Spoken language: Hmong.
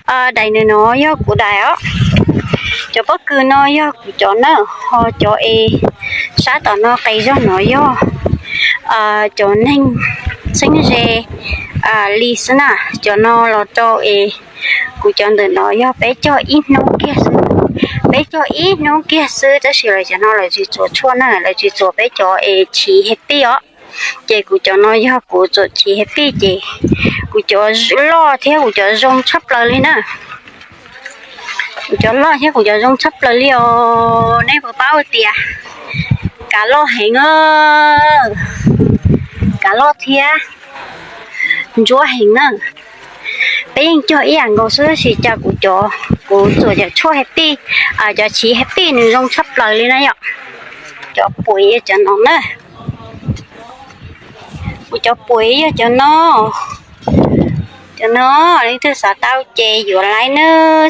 Daim nws no yog kuv daim os. Cov pob kws no yog kuv cov na, ho cov es sab tom no qes zog no yog cov neeg txheeb ze li xwb na. Cov no los rau es kuv cov ntawm no yog peb cog ib hnub kiag xwb, peb cog ib hnub kiag xwb, tab sis lawv cov no lawv tsis txuas tshuaj na, lawv tsis txuas peb cov es chiv hais pij os. Ces kuv cov no yog kuv txuas chiv hais pij ces kuv cov loj thiab kuv cov zoo tshaj plaws li na. Kuv cov loj thiab kuv cov zoo tshaj plaws li os. Nej puas paub tias kav loj heev, kav loj thiab ntsuab heev na. Peb yeej cog ib yam nkaus xwb, tab sis cas kuv cov, kuv txuas cov tshuaj hais pij, cov chiv hais pij nws zoo tshaj plaws li na yom. Cov puim yog cov no na. Kuv cov puim yog cov no. Cov no, leej twg xav tau ces yuav laib na.